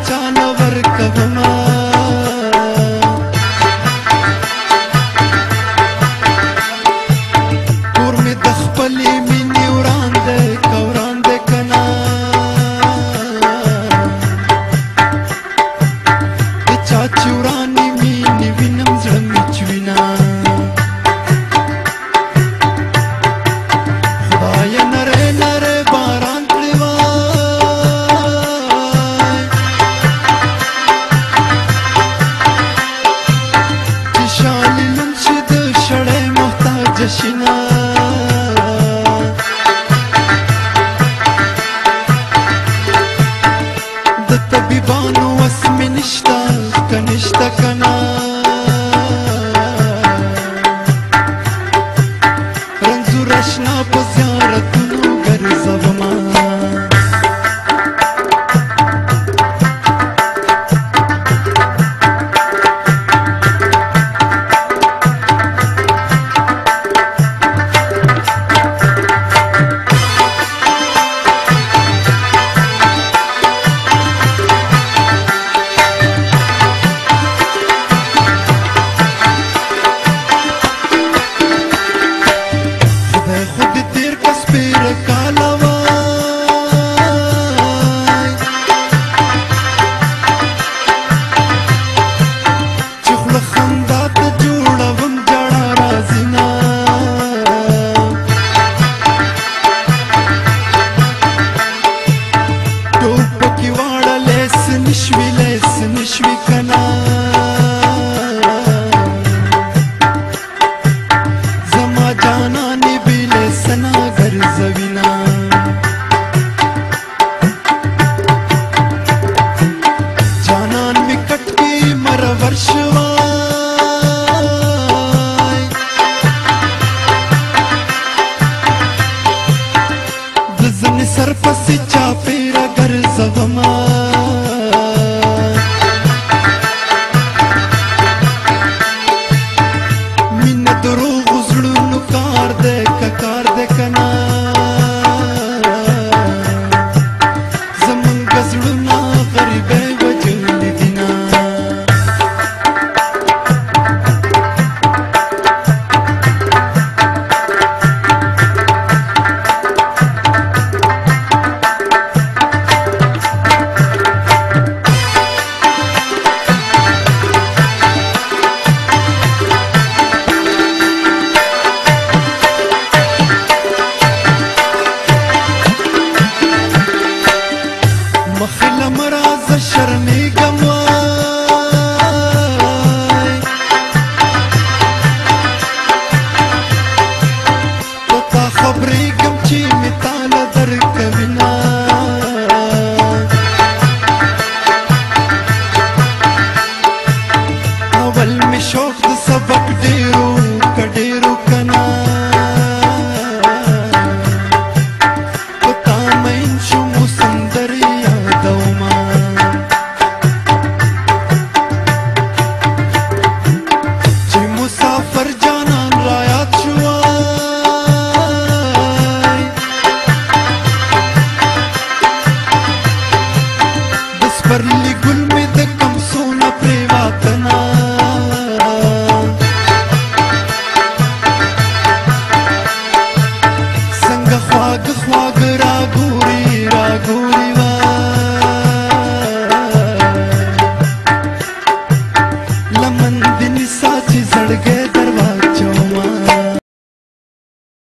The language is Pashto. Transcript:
چاله ورکومه کور مې د خپلې مینې وران دی که وران دی که نه د چا چې ورانې مینې وینم زړه مې چوینه خدایه نری نری باران کړی وای چې شالې لوند شي د شړۍ محتاج شي نه د طبیبانو وس مې نشته که نشته که نه رنځور اشنا په زیارتونو ګرځومه خدای خو دې تېر که سپېره کاله وای چې خوله خندا ته جوړوم ژړا راځي نه ټوپکې واړه لیس نشوي لیس نشوي که نه زما جانانې بې لیسنه ګرځوینه جانان مې کټ کې مرور شوی د زنې سر پسې چاپېره ګرځومه مینه دروغو زړونو کار دی که کار دی که نه زمونږ زړونه غریبۍ وژلي دي نه مخې له مه راځه شرمېږم وای په تا خبرېږم چې مې تاله درکوي نه اول مې شوق د سبق ډېرو که ډېرو که نه په تا مین شوم سندرې یادومه چې مسافر جانان رایاد شوای د سپرلي ګل مې د کمسو نه پرېواتنه څنګه خواږه خواږه راګوري راګوري.